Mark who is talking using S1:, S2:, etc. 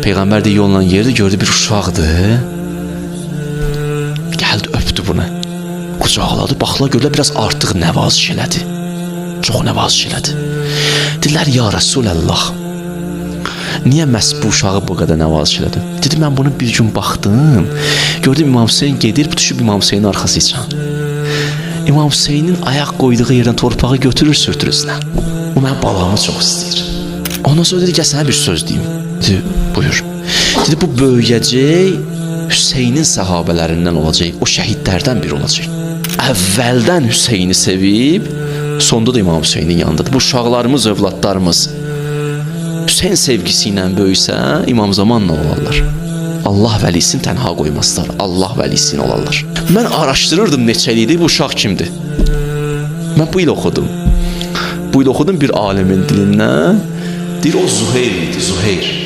S1: Peyğəmbər də yolla yerdi, gördü bir uşaqdır. Gəldi öpdü bunu. Qucaqladı, baxdılar, gördülər biraz artıq nəvaziş elədi. Çox nəvaziş elədi. Dedilər, ya Rəsulallah, niyə məhz bu uşağı bu qədər nəvaziş elədin? Dedi, mən bunu bir gün baxdım, gördüm İmam Hüseyn gedir, düşüb İmam Hüseynin arxası üçün. İmam Hüseynin ayaq qoyduğu yerdən torpağı götürür, sürtür üstünə. Bu mənim balamı çox istəyir. Ondan sonra dedi, gəl sənə bir söz deyim. Dedi, buyur. Dedi, bu böyüyəcək, Hüseynin səhabələrindən olacaq, o şəhidlərdən biri olacaq. Əvvəldən Hüseyni sevib, sonda da İmam Hüseynin yanındadır. Bu uşaqlarımız, övladlarımız Hüseyn sevgisi ilə böyüsə, İmam zamanla olarlar. Allah vəlisini tənha qoymazlar. Allah vəlisini olarlar. Mən araşdırırdım neçə il idi bu uşaq kimdir. Mən bu il oxudum. Bu il oxudum bir alimin dilindən. Deyir o Zuheyr idi, Zuheyr.